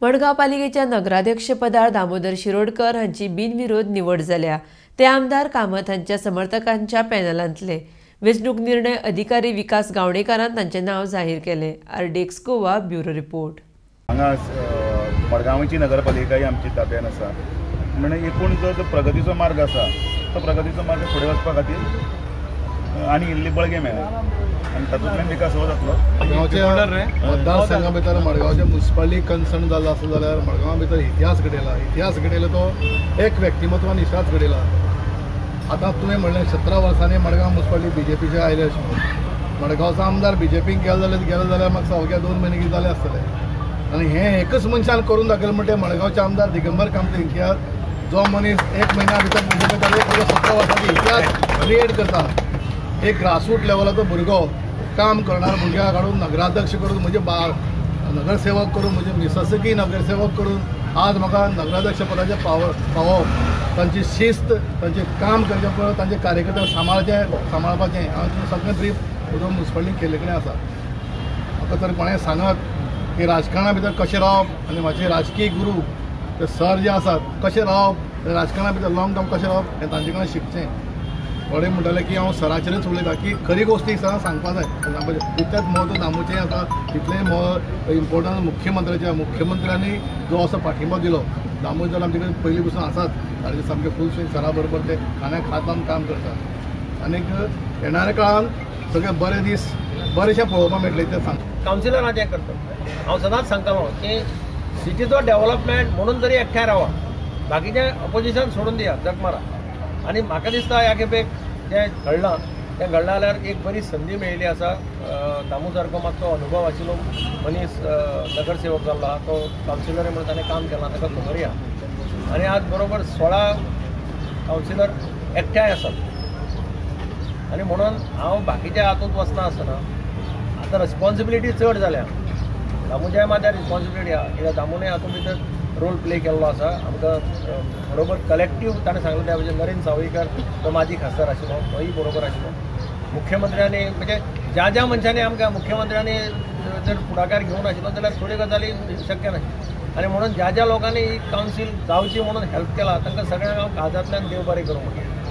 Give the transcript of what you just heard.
मडगांव पालिकेच्या नगराध्यक्षपदार दामोदर शिरोडकर हांची बिनविरोध निवड जाल्या. ते आमदार कामत हांच्या समर्थकांच्या पॅनलांतले. वेंचणूक निर्णय अधिकारी विकास गावणेकारान तांचें नांव जाहीर केलें. RDX Goa bureau report. हांगा मडगांवची नगरपालिका ही आमची ताब्यान आसा, म्हणजे एकूण जो प्रगतीचो मार्ग आसा तो प्रगतीचो मार्ग फुडें वचपा खातीर आनी इल्ली बळगें मेळ्ळें आनी तातूंतल्यान विकास हो जातलो. मडगांवच्या मतदारसंघा भितर मडगांवचे मुन्सिपालिटी कन्सर्न जाल्लो आसा जाल्यार मडगांवा भितर इतिहास घडयला. इतिहास घडयला तो एक व्यक्तिमत्वान इतिहास घडयला. आतां तुवें म्हणलें 17 वर्सांनी मडगांव मुन्सिपालिटी बीजेपीचे आयले अशें म्हणून. मडगांवचो आमदार बीजेपीक गेलो जाल्यार म्हाका सावक्या 2 म्हयने कितें जाले आसतले. आनी हें एकच मनशान करून दाखयलें म्हणटा मडगांवचे आमदार दिगंबर कामत इतिहास, जो मनीस 1 म्हयन्या भितर म्हणजे 17 वर्सांचो इतिहास क्रिएट करता. एक ग्रासरूट लेवलाचो भुरगो काम करणार भुरग्याक हाडून नगराध्यक्ष करून, म्हणजे नगरसेवक करून, म्हणजे मिससकी नगरसेवक करून आज म्हाका नगराध्यक्ष पदाचें पावप, तांची शिस्त, तांचें काम करचें पळय, तांचे कार्यकर्ते सांबाळपाचें हांव सगळें ब्रीफ उदक मुन्सिपालिटीन केल्ले कडेन आसा. म्हाका तर कोणें सांगत की राजकारणा भितर कशें रावप आनी म्हाजे राजकीय गुरू ते सर जे आसात कशें रावप, राजकारणा भितर लॉंग टर्म कशें रावप हें तांचे कडेन शिकचें. थोडे म्हणटाले की हांव सराचेरच उलयता की खरी गोश्टी सरां सांगपा जाय. तितलेंच म्हत्व दामूचें आसा, तितलें म्हत्व इम्पोर्टन्स मुख्यमंत्र्याचें. मुख्यमंत्र्यांनी जो असो पाठिंबो दिलो, दामू जाल्यार आमचे कडेन पयलीं पसून आसात, ताजे सामके फूल स्विंग सरा बरोबर ते खाण्याक हात लावन काम करतात. आनीक येणाऱ्या काळान सगळे बरे दीस बरेशे पळोवपाक मेळटले ते सांग. कावन्सिलरांचें कर्तव्य हांव सदांच सांगतालो की सिटीचो डेव्हलपमेंट म्हणून तरी एकठांय रावा, बाकीचें अपोजिशन सोडून दिया, जग मारा. आनी म्हाका दिसता ह्या खेपेक जें घडलां तें घडलां जाल्यार एक बरी संदी मेळिल्ली आसा. दामू सारको मातसो अनुभव आशिल्लो मनीस नगरसेवक जाल्लो आहा, तो कावन्सिलर म्हणून ताणें काम केलां, ताका खबर आहा. आनी आज बरोबर 16 कावन्सिलर एकठांय आसात आनी म्हणून हांव बाकीच्या हातूंत वचना आसतना आतां रिस्पोन्सिबिलिटी चड जाल्या. दामूच्याय माथ्यार रिस्पोन्सिबिलिटी आहा, कित्याक दामूनय हातूंत भितर रोल प्ले केल्लो आसा. आमकां बरोबर कलेक्टीव ताणें सांगलें त्या भशेन नरेंद्र सावयकर तो माजी खासदार आशिल्लो, तोय बरोबर आशिल्लो. मुख्यमंत्र्यांनी म्हणजे ज्या ज्या मनशांनी आमकां मुख्यमंत्र्यांनी जर फुडाकार घेवन आशिल्लो जाल्यार थोड्यो गजाली शक्य नाशिल्ल्यो. आनी म्हणून ज्या ज्या लोकांनी ही कावन्सील जावची म्हणून हेल्प केला तांकां सगळ्यांक हांव काळजांतल्यान देव बरें करूं म्हणटा.